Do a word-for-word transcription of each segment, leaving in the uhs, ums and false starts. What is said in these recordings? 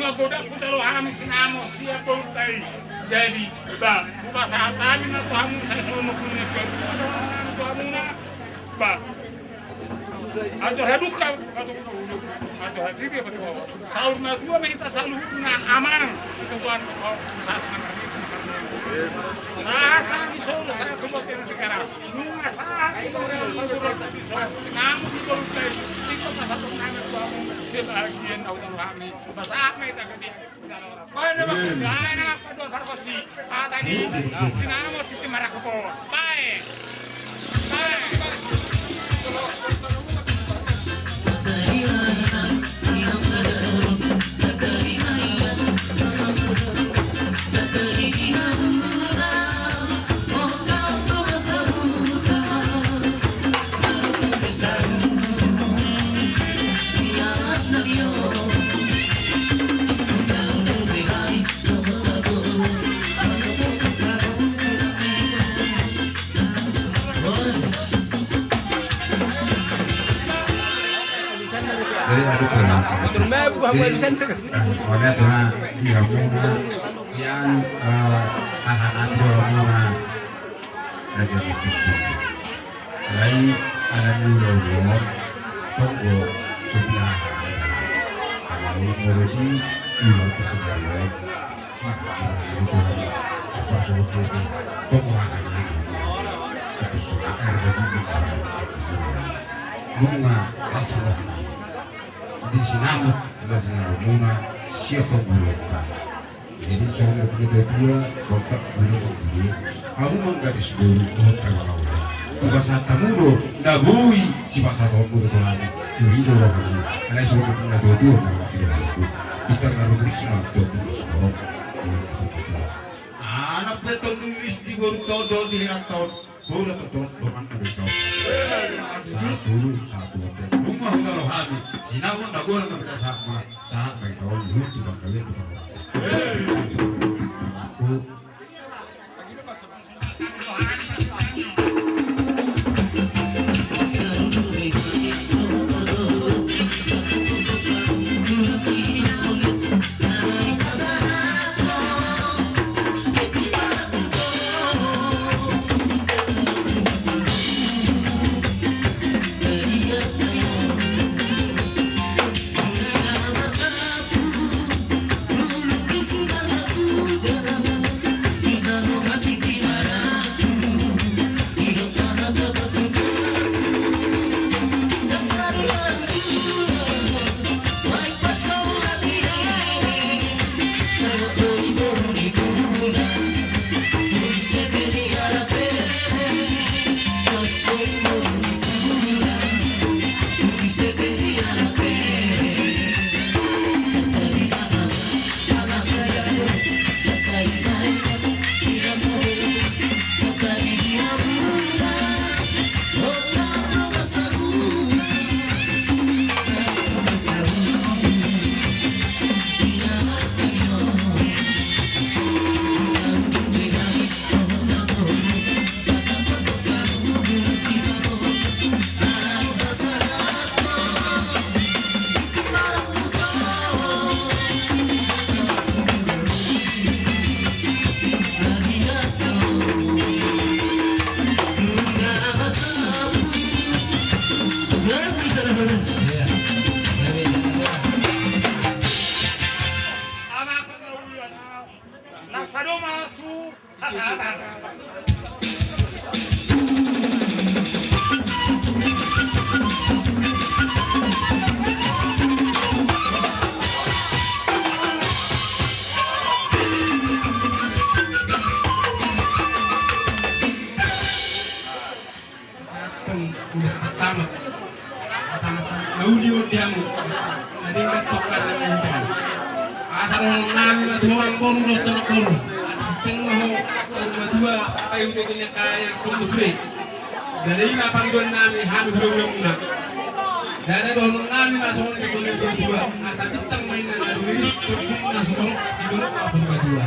Godang huta roha ni sinamot sian borunta i. Jadi ba, hupasahat hami ma tu hamu sai songon i. Ba, atur hadungka, atur, atur hatiti, atur. Saur matua ma hita saluhutna amang. Itu kan, oh, sahat ma. Sahat, sahat di Solo, sahat tu Bote, di Karas. Nunga sahat di Solo, sahat di Solo. Sinamot di Solo, sahat di Solo. Itu pasahat nami tu hamu. Kebahagiaan na huta roha ni. Pasahat ma hita ke dia. Jadi, aduh, tenang. Jadi, eh, oleh Tuhan, di hamuna, yang, eh, anak-anak di hamuna, Raja Matusu. Alai ala ni ulaon on, tonggo sobilahan. Alai molo di ulaon tasadari on, maka ulaon on, apa sobilahan, tonggo akan ni. Matusu, akan jadi. Nunga las roha. Di sinamot, las roha muna, siap pembunuh. Jadi songon na tua-tua, tongkap bulu pangkuli. Ahu manggadis bulu, dohot kami mauda. Hupasahat hamu do, na boi sipasahatonmu tu Tuhan. Boi do rohana. Alai songon na tua-tua, na boi sipasahatonmu. Bintang na rumus ma, dohot rumus borok. Anak pe tong rumus di boru tong, dohot di heran tong. Boru tong, dohot dongan tong. Sasulu, satu, dua, tiga. Nunga huta rohana. Sinamot na godang na hita sahat ma. Sahat ma hita on, luhut tu panggabean tu parhorasan. Aku. Sahat tong ulos pasamot. Pasamot na uli on di hamu. Na denggan tongkan na uli. Asa dohonon nami ma tu ho amangboru dohot anakboru. Asa peng ma ho saur matua, paihut-ihut ni angka ianakhonmu sude. Jadi i ma pangidoan nami hami hulahula muna. Jadi dohonon nami ma songon na nidok ni natua-tua. Asa bintang ma inna na rumiris, bintang na sumbang di dolok na purbatua.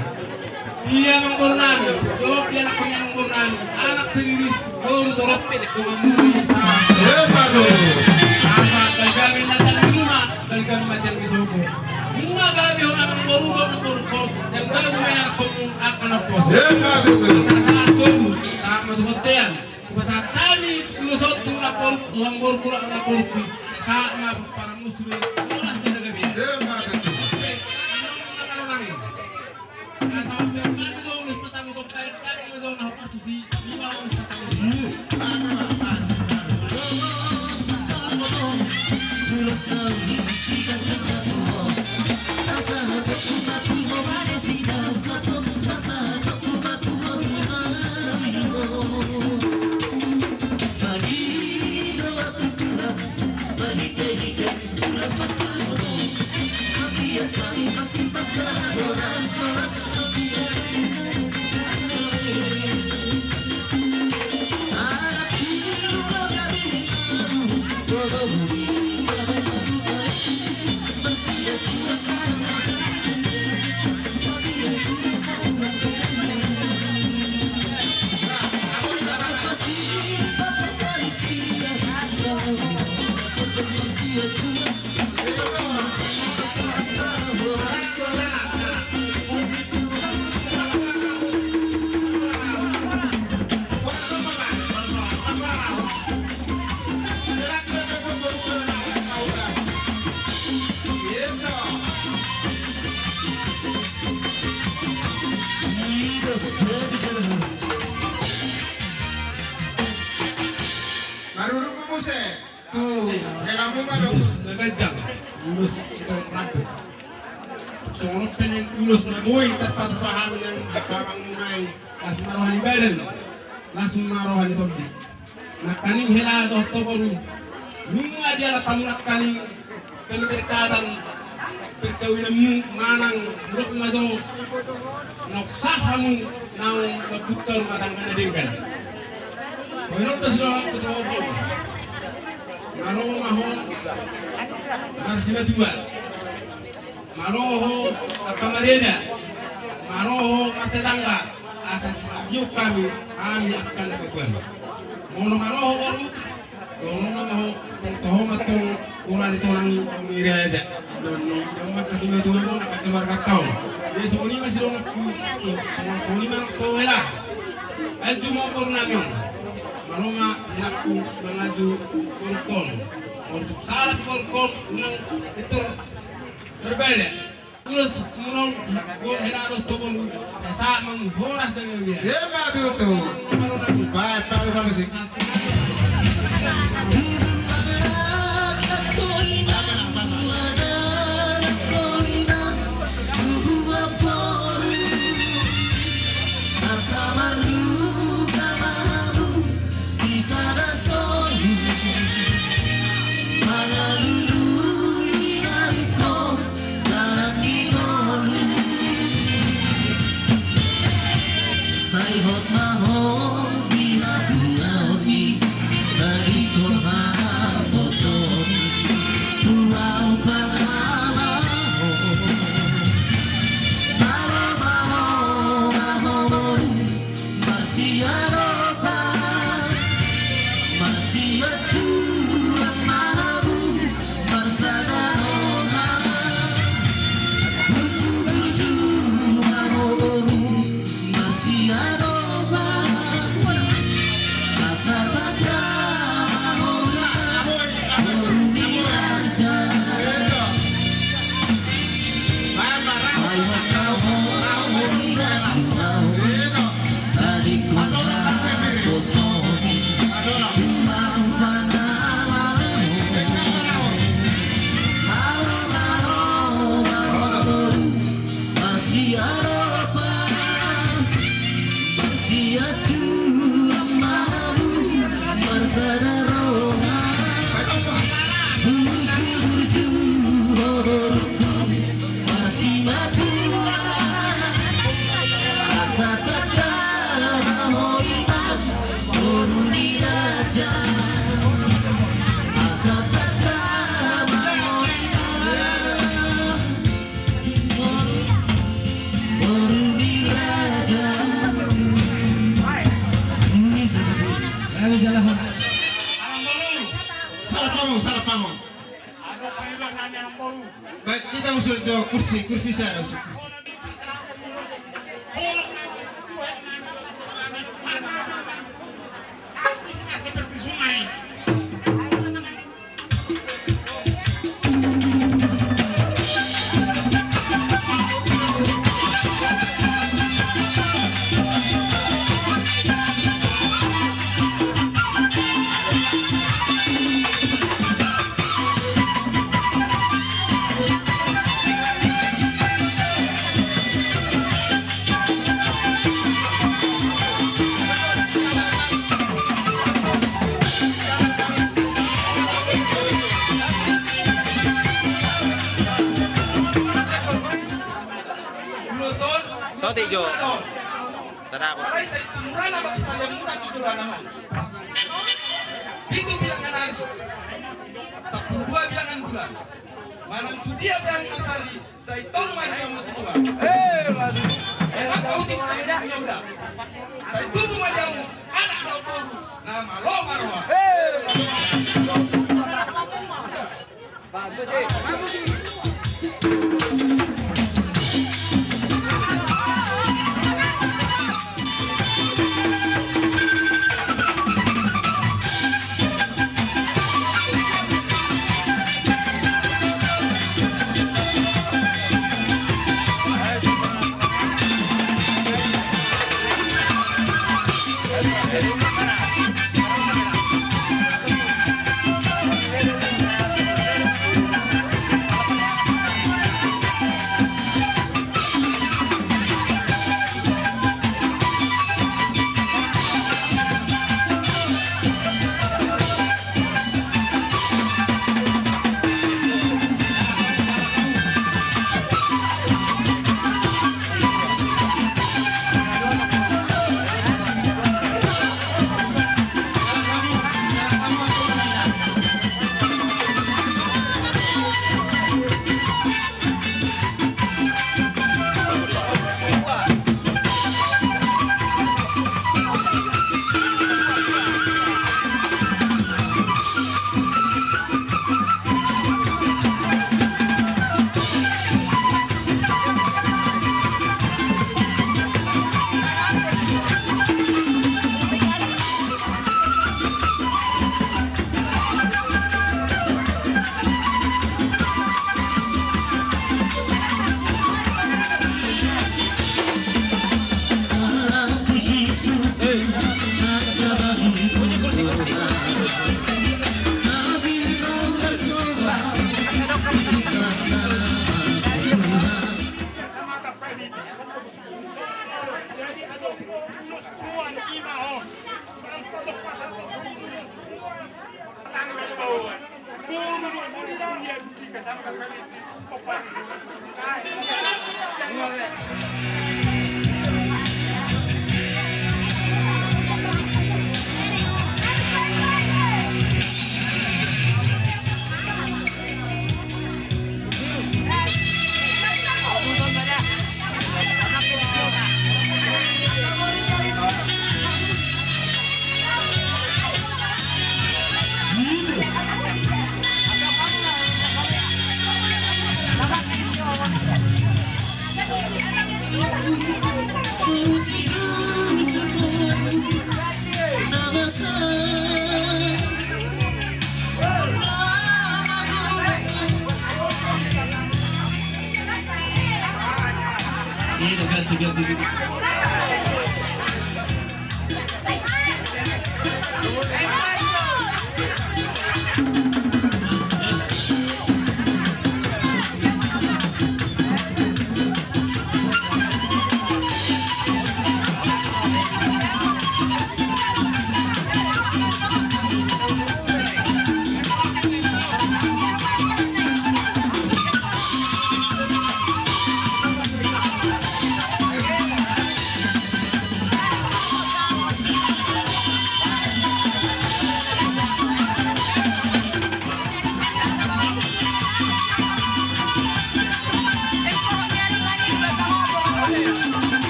Ia amangboru nami, dohot di anakhon ni amangboru nami, anak pe riris, boru torop, dongan muli sa. Asa balga ma inna tang di ruma, balga ma tiang di sopo. Nunga gabe hona Boru, uang boru kurang na boru kui. Saat ma paramus sudah. Ulas dia gabe. Dia mata tu. Oke, anu na kalo nami. Asa udah kami so ulas pasangu top side, kami so na hopar tu si. Lima ulas pasangu. Marurung muse tu helamu ma do. Ulos na ganjang, ulos na radu. Songon pe na ulos na boi tarpatupa hami nang pamangunai. Las ma roha ni badan, las ma roha ni tondi. Nangkaning hela dohot boru, nunga dialap hamu nangkaning pemberkatan perkawinanmu manang, dok ma jo, nunga sah hamu naung mambuka rumah tangga na denggan. Boinon do sudah ketua boru. Maro ma ho marsimatua. Maro ho angka mareda, maro ho martetangga, asa sitiop hami, hami angka na patua. Molo maro ho boru, dohonon ma ho, toho ma tong, ula di tonang ni raja. Don ni, don ma kasi ma tuan, na pakai marga tong. Jadi songon i ma sidongan ku, songon i ma tu hela. Anju ma boru nami on. Maro ma helangku, manganju borungkon. Molo tung salah borungkon, unang etor. Berbeda. Ulos muna on, boru hela dohot boru. Sahat ma hamu, horas do gabe. Ima tutu. Baik, baik, baik, musik. Asa marluga ma hamu di sada solu, mangalului na ringkot, na ringkot. Sai hot ma ho di hatuaon i, na ringkot haposoon i, tu ahu pangalahon. Maro ma ho, ma ho boru, marsiadopan, marsianjuran ma hamu, marsada roha. Burju-burju ma ho boru, marsiadopan, asa tanda ma ho boru ni raja. Marsimatua, asa tanda ma ho i, boru ni raja. Asa tanda ma ho i, boru ni raja. Kami jalan. Salah panggung, salah panggung. Baik, kita usul jo kursi, kursi sana, usul kursi. Seperti sungai. Jo. Tadapot. Alai sai tu murana bagi sarian muna tu jolana ma. Pitu bilangan ari. Sampulu dua bilangan bulan. Manang tu dia pe angin sari, sai tolu ma di hamu tu Tuhan. Eh, bagus. Enak kau di dunia uda. Sai tubu ma di hamu anak dohot boru na malo marroha. Eh.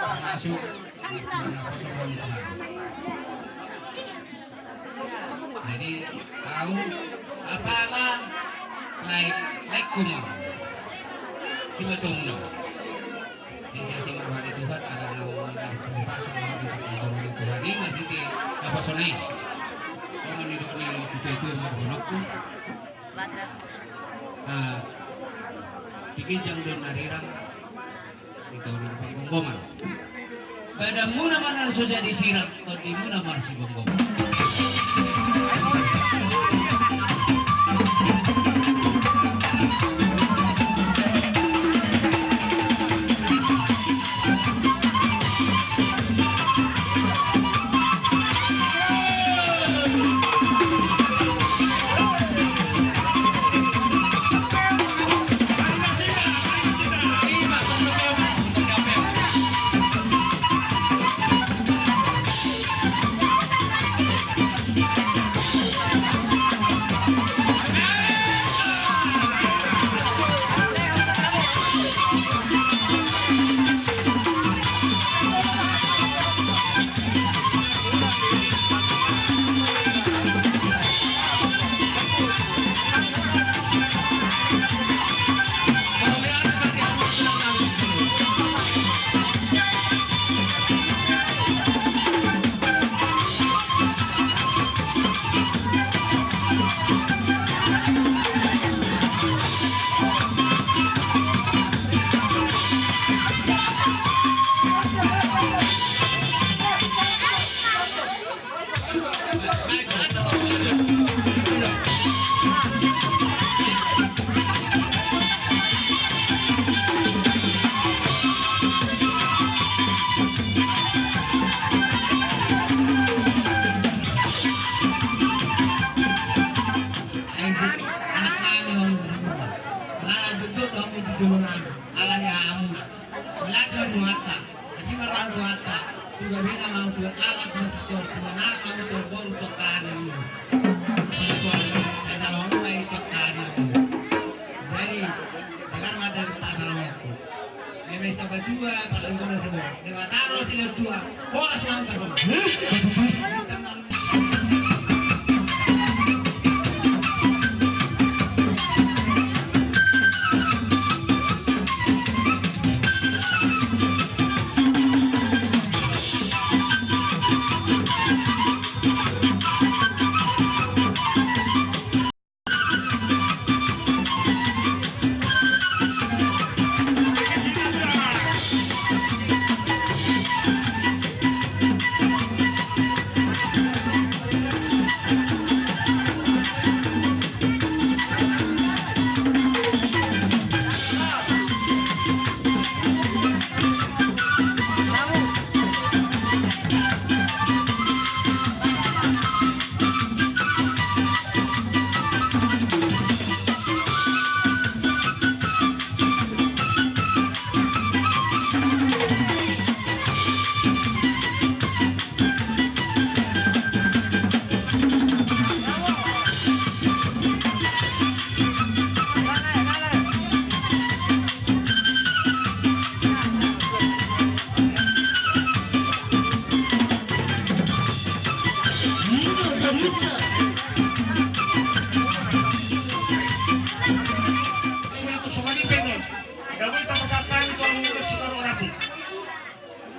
Masuk, Tuhan, apa semua itu. Jadi, au, apala, lae, lae kuma. Simatuamuna. Jadi, sia sing roha ni Tuhan, ada nau, nau, pasu-pasu, nau, pasu-pasu ni Tuhan, ini, nanti, apa sonai. Songon ni dok ni, situ itu, yang mau. Ah, pikir jang don arirang. Di toru panggomgoman. Badanmuna ma na so jadi sirang, tondimuna marsigomgoman. Anak nami, ala duduk kami di jolo nami, ala ni hamu. Belajar buat Asi marang tu hata, tu gabe na mau tu alat na tu tor, tu manalak mau tu boru tu angka anak ni. Sai tu angka, sai tu angka anak ni. Jadi, dengar mata pasal mau tu. Dia mesti tambah dua, pasal dua semua. Dia mata roh tiga dua, horas mangkat.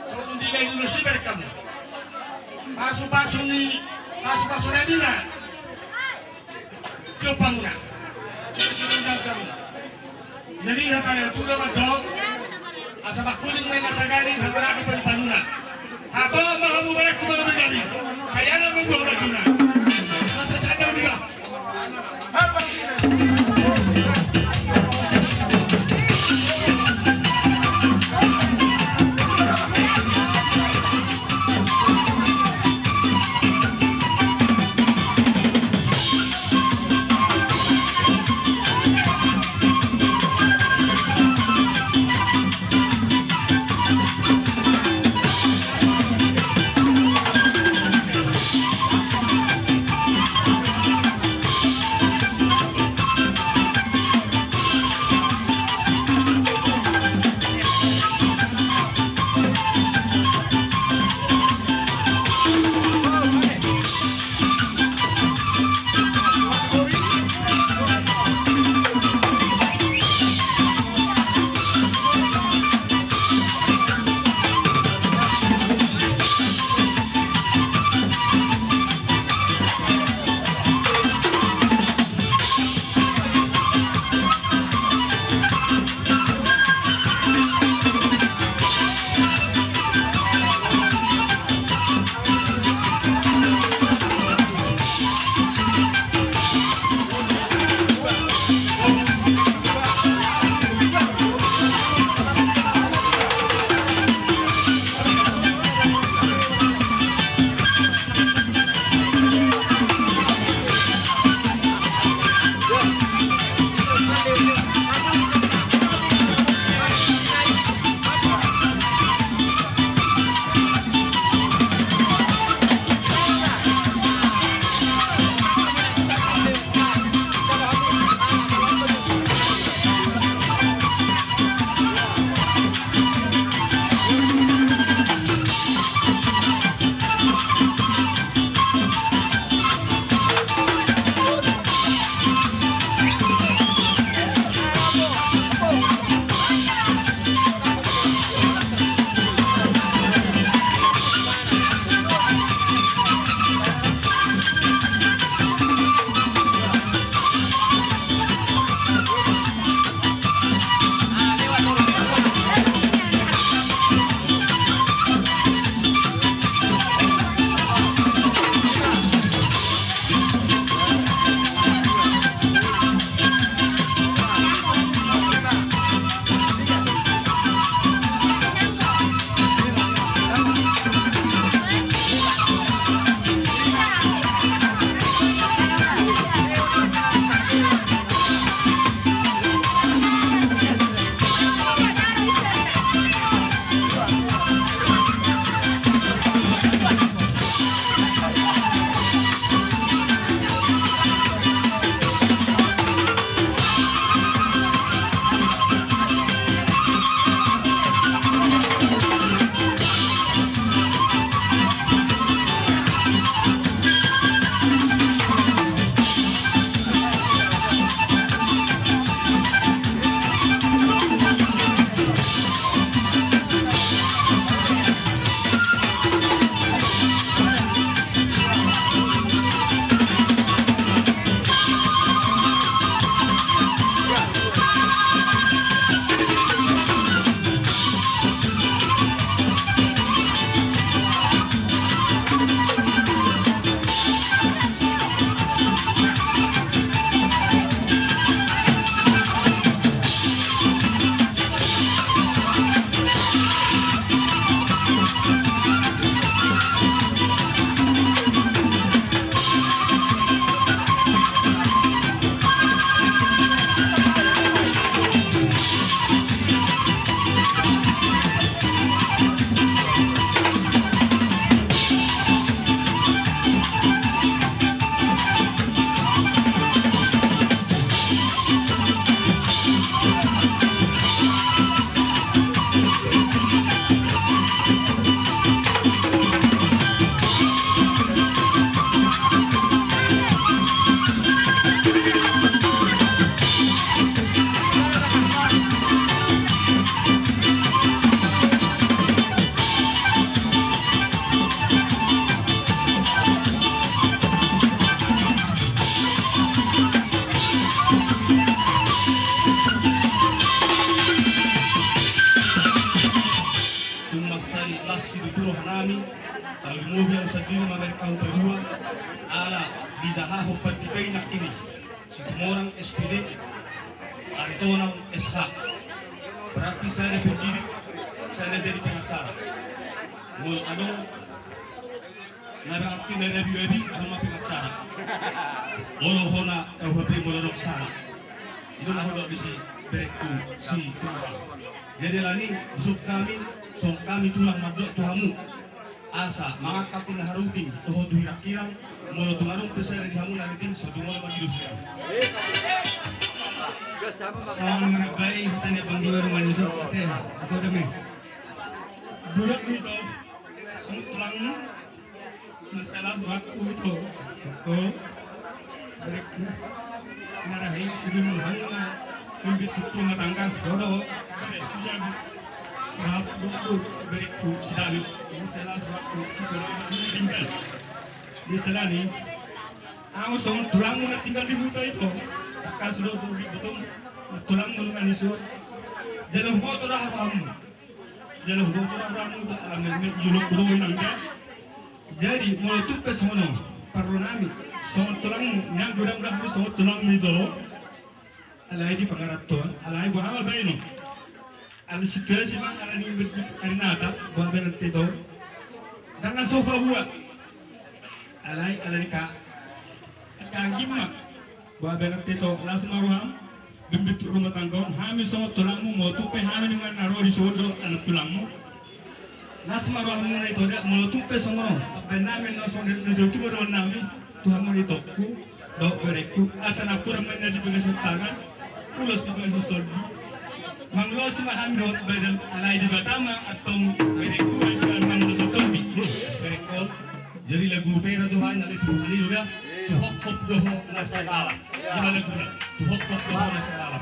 Sotung di lai dulu si berkamu. Pasu-pasu ni, pasu-pasu na dina. Jopang na. Sudah datang. Jadi hata ya tu dapat dong. Asa bakuning main mata gading, hata rapi pada panuna. Hata mau mau berek ku mau berjadi. Saya nak membuat bajuna. Asa sadar dia. Las situtu rohanami, tarlumobi au sandiri mamereng hamu berdua, ala dijahahon pandita i nangkin i, Situmorang S P D, Aritonang S H. Berarti sada pendidik, sada jadi pengacara. Molo adong na berarti na rabi-rabi, adong ma pengacara. Olo hona R K U H P molo adong sala. I do na hudok disi berengku Situmorang. Jadi alani i, dison hami, songon hami tulang mandok tu hamu. Asa mangangkat na haruting, toho tu hirang-hirang, molo tung adong pe sada di hamu na riting, so tung olo mangido sian. Songon na manambai hata ni Abang Dua Rumah Nisur, ate, ate dame. Budak ito, songon tulangmu, masalah waktu ito, ito. Berengku, na rahi, sudah mulai na, bimbit tu rumah tangga, dodo, berengku, siap. Rap, dodo, berengku, sidami. Ini salah satu, tinggal. Di sana ni, au songon tulangmu na tinggal di huta ito. Tangkas do tu di betung, tulangmu na nisur. Jalo huboto do rohamu. Jalo huboto do rohamu tu ala metmet jolo huboto inang da. Jadi, molo tung pe songon on, parro nami, songon tulangmu, nang godang do hamu songon tulangmu ito. Alai di pangarantoan, alai boha ma baenon. Alai situasi ma, alai ni berjip, alai nata, boha baenon teto. Dang na so paboa. Alai, alai ni ka. Kanggim ma. Boha baenon teto, las ma roham. Bimbit tu rumah tangga on, hami songon tulangmu, molo tung pe hami nunga na ro di son do anak tulangmu. Las ma rohamuna ito da, molo tung pe songon on, baen nami na songon na tutu do nami, tu hamu ni tokku, dohot berengku, asa napuran ma na di bagasan tangan, ulos di bagasan sondi. Mangulosi ma hami dohot badan, alai Debata ma antong berengku, asa mangulosi tolbi. Berengku. Jadi lagu pera jo baen na di tubuhan i udah, tu hophop dohot na salala. Ima laguna, tu hophop dohot na salala.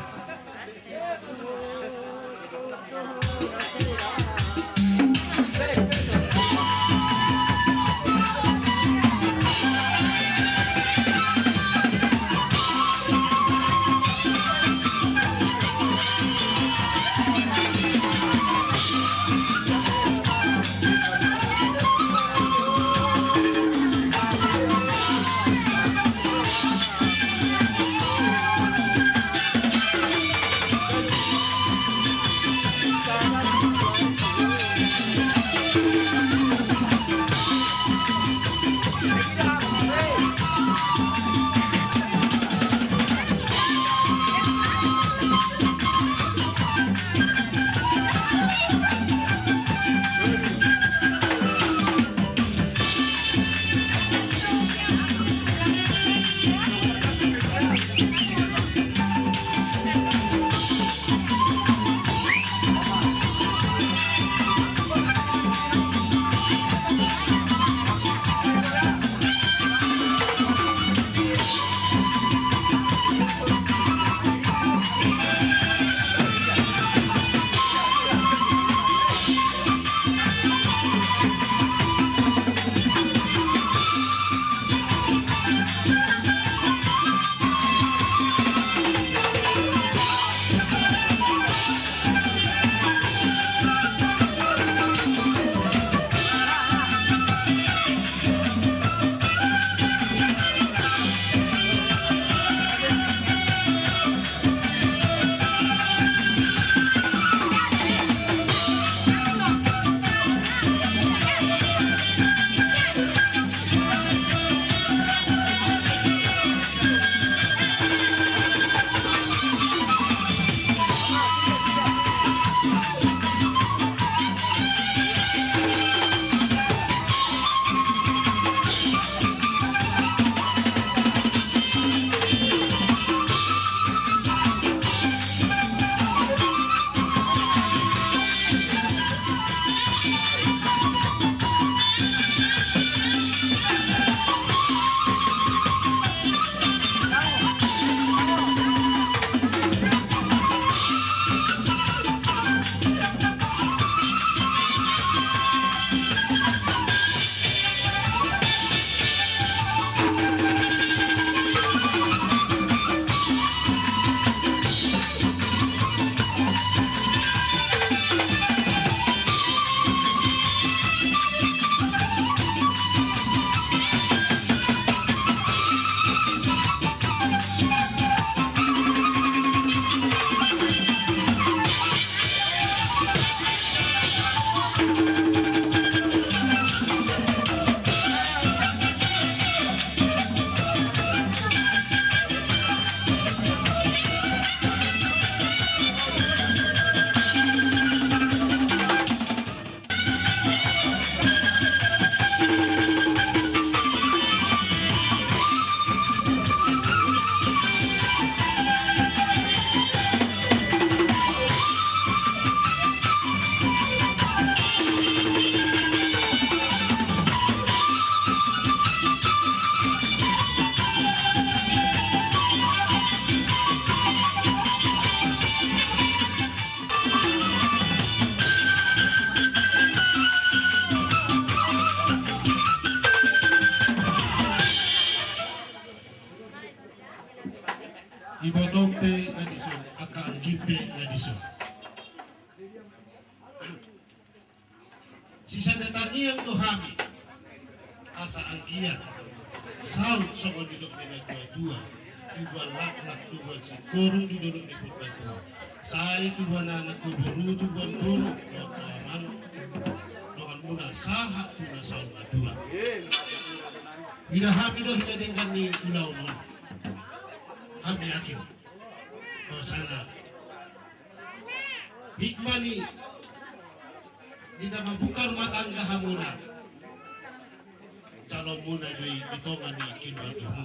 Tangiang do hami asa anggiat saut songon nidok ni natuatua, tubuan laklak, tubuan singkoru di dolok ni Purbatua. Sai tubuan anak, boru, tubuan boru, dohot amang donganmuna sahat tu na saur matua. Huida hami do hita denggan ni ulaon on. Hami yakin bahwasana hikmah ni, ni na mambuka rumah tangga hamuna, calonmuna do i di tonga ni keluargamu.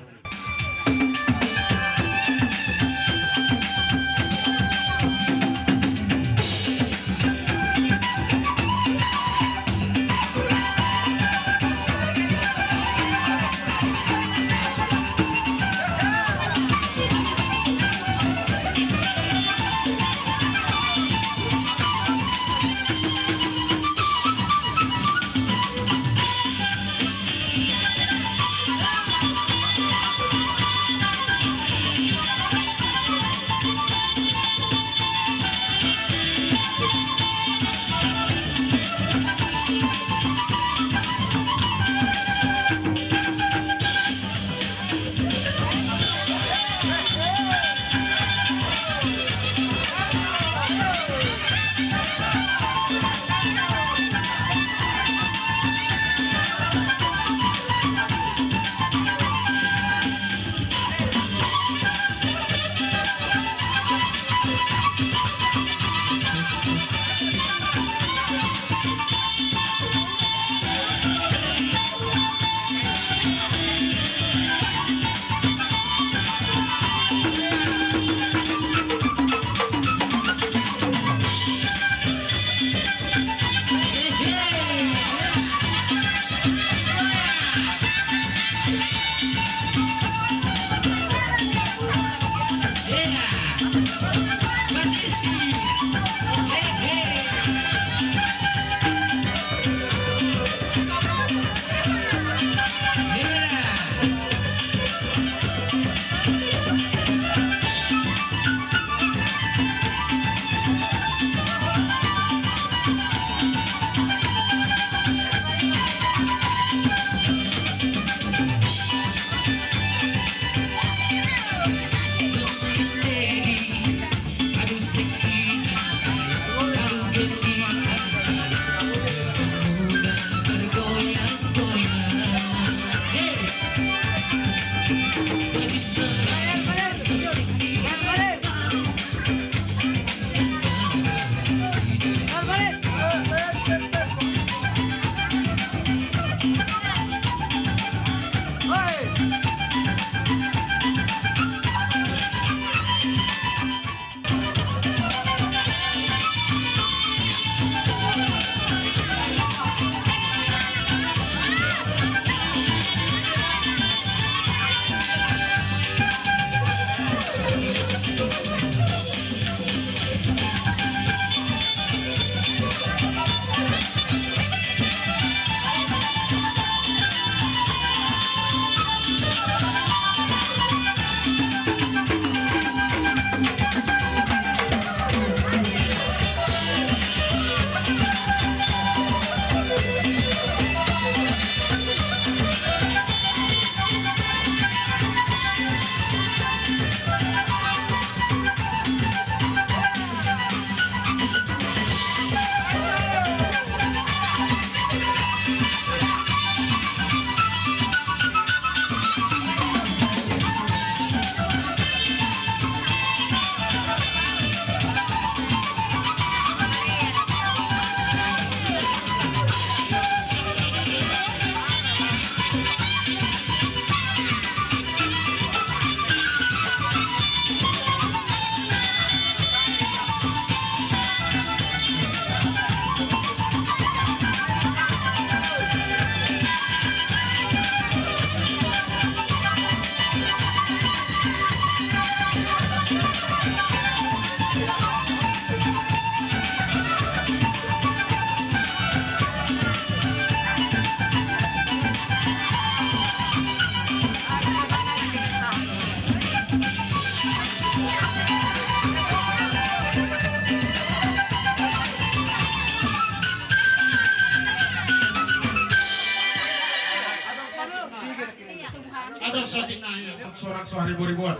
Sonak so hariboriboan.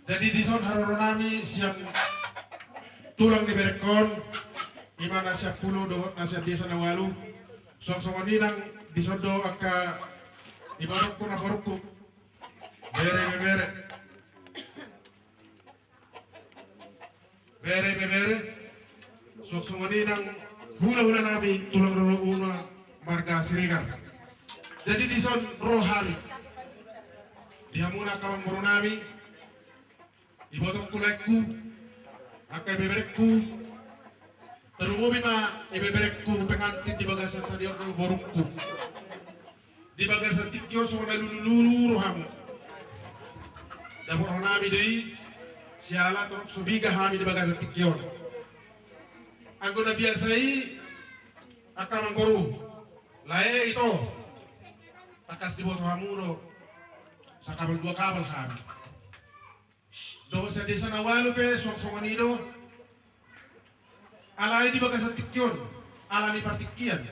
Jadi dison haroronami sian tulang ni berengkon, ima na sian Pulo dohot na sian desa na ualu. Suang songon i nang dison do angka ibotongku, namborungku, bere, ibebere. Bere, ibebere, suang songon i nang hulahulanami tulang rorobuna marga Siregar. Jadi dison ro hami di hamuna angka amangborunami, ibotongku, laengku, angka ibeberengku, tarlumobi ma ibeberengku pengantin di bagasan sadari on, borungku. Di bagasan tingki on songon na lulululu rohamu. Dapothonami do i, siala torop so biga hami di bagasan tingki on. Anggo na biasa i, angka amangboru, lae, ito, tangkas diboto hamu do, sakabal dua kabal hami. Dohot sian desa na ualu pe suang songon i do. Alai di bagasan tingki on, ala ni partingkian,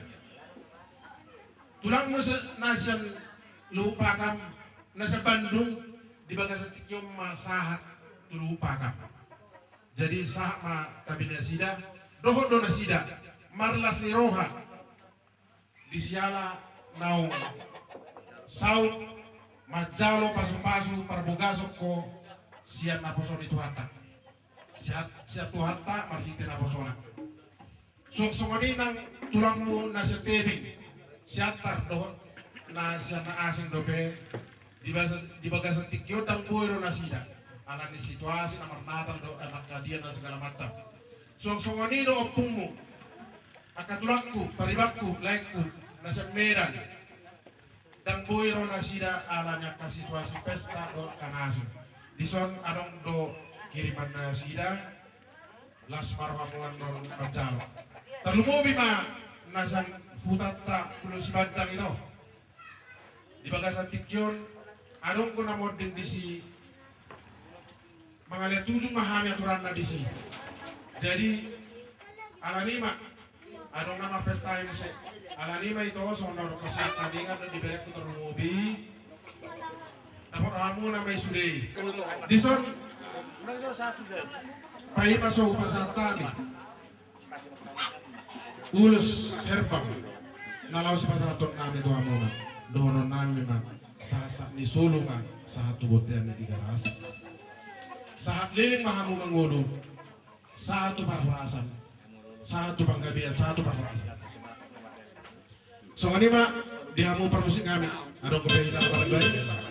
tulangmu na sian Luhut Pakam, na sian Bandung, di bagasan tingki on ma sahat tu Luhut Pakam. Jadi sahat ma tabi nasida, dohot do nasida marlas ni roha di siala naung saut manjalo pasupasu parbogason ho sian naposo ni Tuhanta. Sian, sian Tuhanta marhite naposona. Suang songon i nang tulangmu na sian Tebing, Siantar dohot na sian na asing dope, di bagasan, di bagasan tingki on ndang boi ro nasida ala ni situasi na marnatal dohot angka dia na segala macam. Suang songon i do ompungmu, angka tulangku, paribanku, laengku, na sian Medan. Ndang boi ro nasida ala ni angka situasi pesta dohot angka na asing. Dison adong do kiriman nasida, las ma rohamu annon manjalo. Tarlumobi ma na sian hutanta Pulo Sibandang, ito. Di bagasan tingki on adong do na monding disi. Mangalean tujung ma hami aturanna disi. Jadi ala ni i ma, adong na marpesta i muse. Ala ni i ma, ito, songon na hudok sian tadi, nunga do diberengku tarlumobi. Dapot rohamuna ma i sude i. Dison, paima so hupasahat hami ulos herbang na laho sipasahatonnami tu hamuna. Dohononnami ma, sahat, sahat ni solu ma sahat tu bontean ni Tigaras. Sahat leleng ma hamu mangolu, sahat tu parhorasan, sahat tu panggabean, sahat tu parhorasan. Songon i ma di hamu parmusiknami. Adong dope hita na paling baik.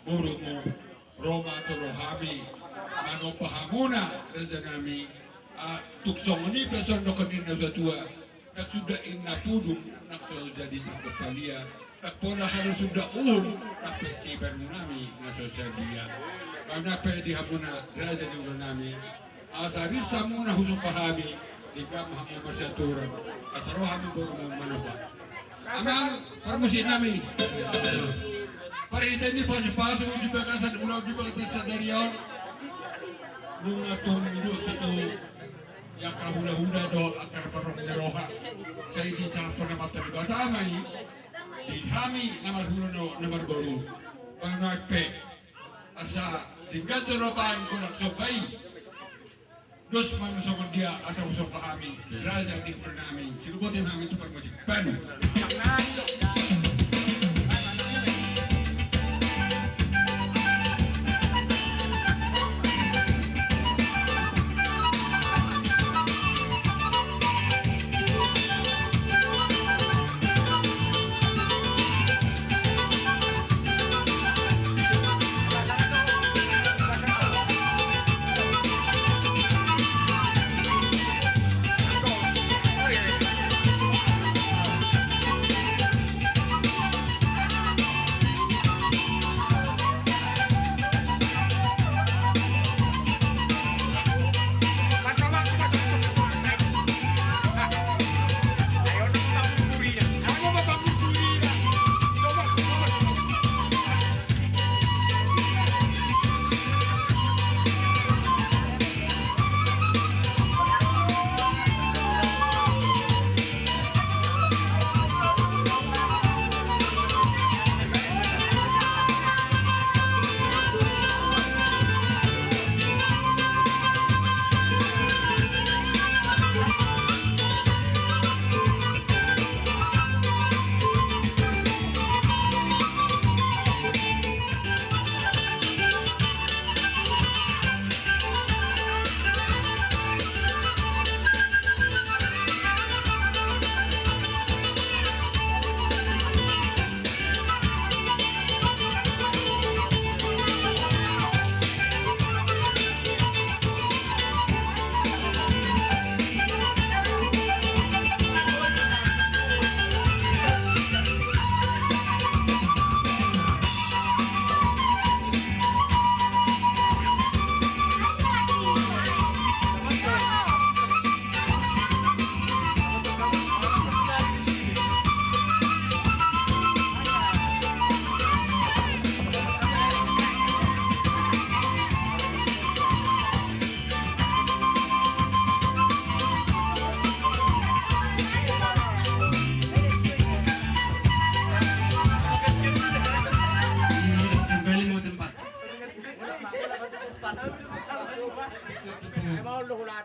Borumu, ro ma tu hami, manompa hamuna, raja nami. Ah, tung songon i pe songon na nidok ni na tua-tua, ndang suda inna pudun, ndang so jadi sangkot palia, ndang pola haru suda uhum, ndang pe sipanun nami na so sadia. Nang pe di hamuna, raja ni ula nami. Asa ris hamuna husomba hami, denggan ma hamu marsiaturan, asa ro hami borumu manompa. Amang parmusik nami. Parhite ni pasu-pasu di bagasan ulaon di bagasan sadari on. Nunga tung didok tutu angka hula-hula dohot angka na parroha ni roha. Sai disahap Amanta Debata ma i di hami na marhula dohot na marboru. Nang pe asa denggan jolo baen godang somba i. Dos ma songon dia asa husomba hami, raja ni ula nami, silubotin hami tu parmusik. Baen.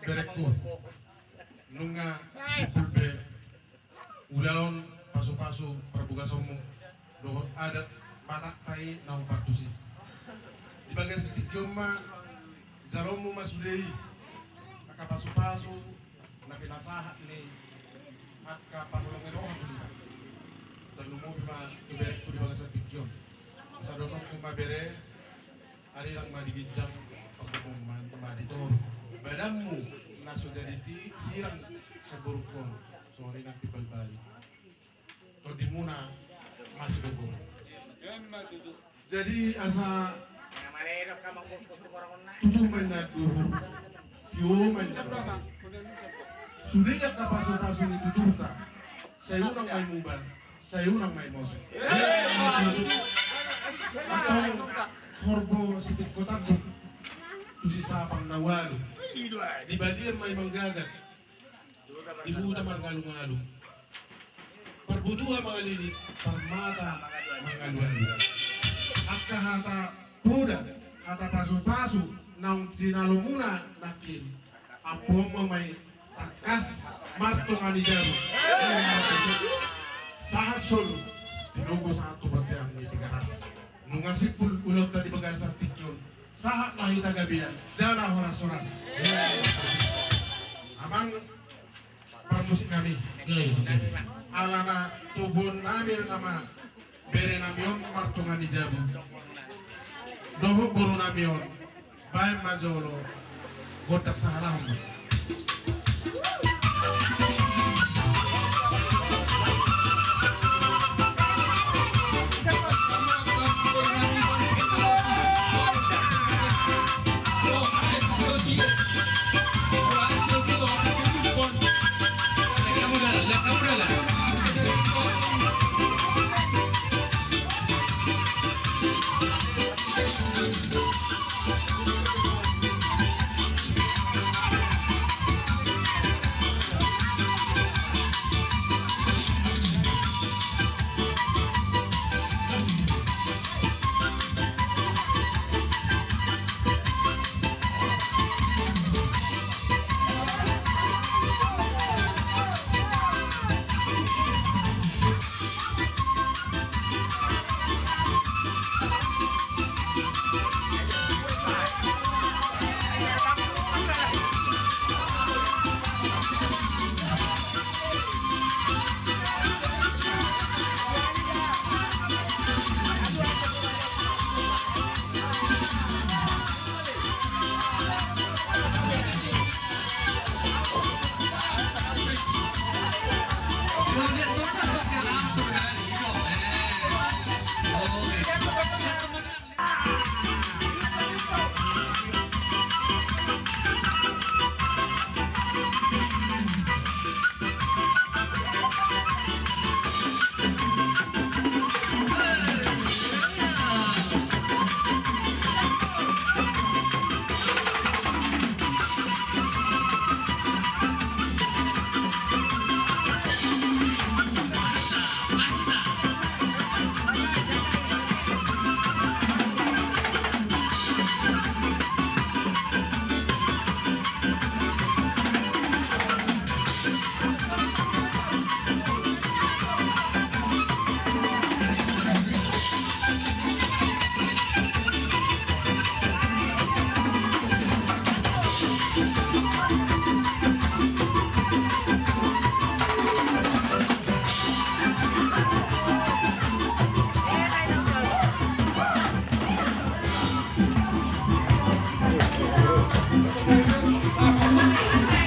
Berekku. Nunga simpul be ulaon pasu-pasu parbogasonmu dohot adat Batakta i na hupartusi. Di bagasan tingki on ma jaloonmu ma sude i angka pasu-pasu na pinasahat ni angka parholong ni roha tu hita. Tarlumobi ma tu berekku di bagasan tingki on. Asa dohononku ma bere, arirang ma di ginjang, pangkupon ma di toru. Badanmu na so jadi sirang sian borungkon, songon i nang timbal balik. Tondimuna masih gogo. Jadi asa tutu ma inna duhur, tio ma inna duhur. Sude angka pasu-pasu ni tuturta, sai unang ma i muba, sai unang ma i mose. Antong horbo sitingko tanduk, tusi sapang na ualu. Di balian ma i manggagat, di huta marngalungalung. Parbutuha mangalilit, parmata mangalualu. Angka hata poda, hata pasupasu naung jinalomuna nangkin, ampuonmu ma i tangkas martonga ni jabu. Sahat solu, tinogu sahat tu bontean ni Tigaras. Nunga simpul ulaonta di bagasan tingki on. Sahat ma hita gabe jala horas-horas. Amang parmusik nami. Alana tubuan nami nama bere nami on martonga ni jabu. Boru nami on, baen ma jolo gondang sahalahon.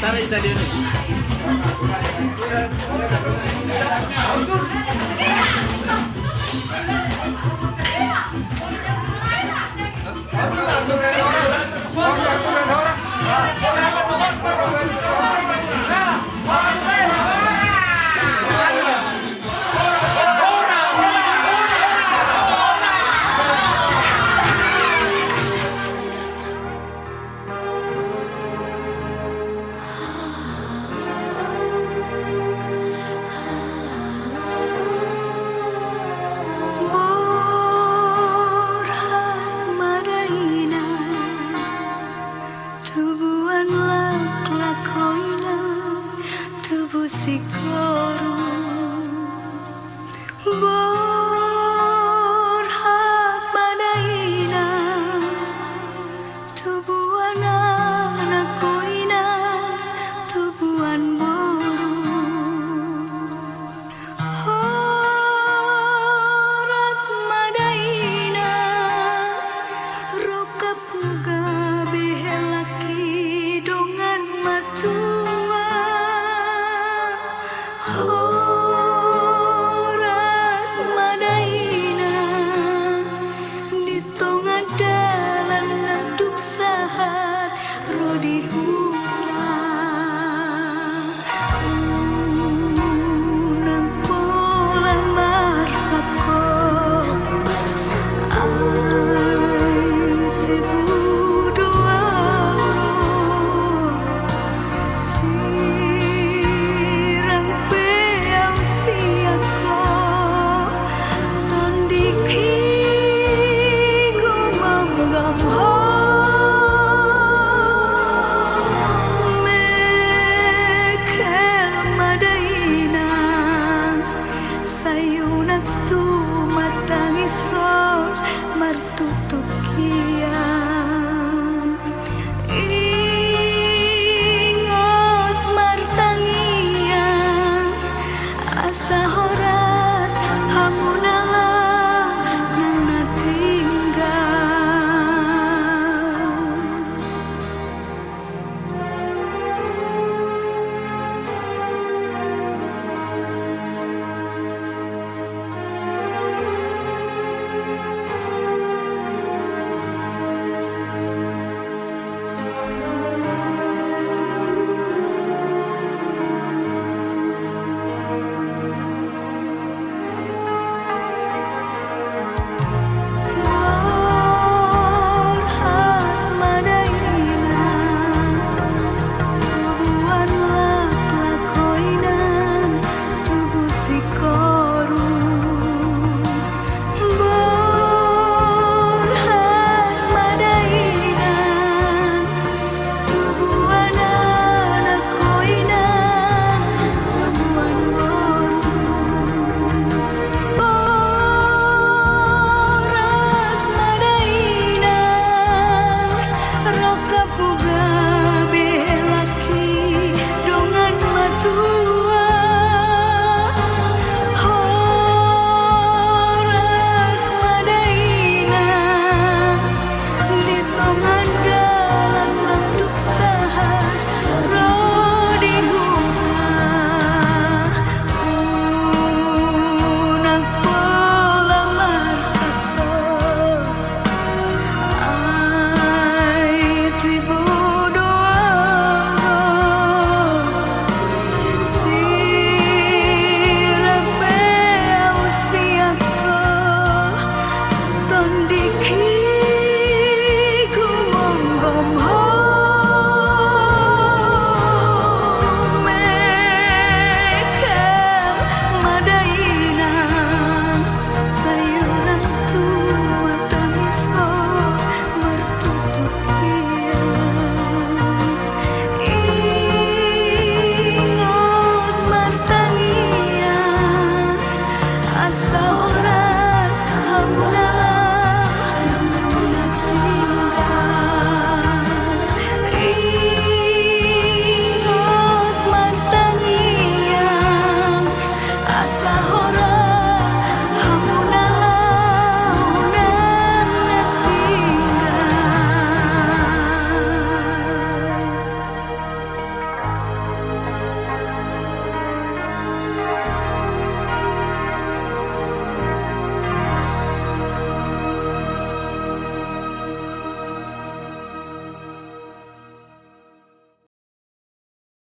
Tara Italia ni.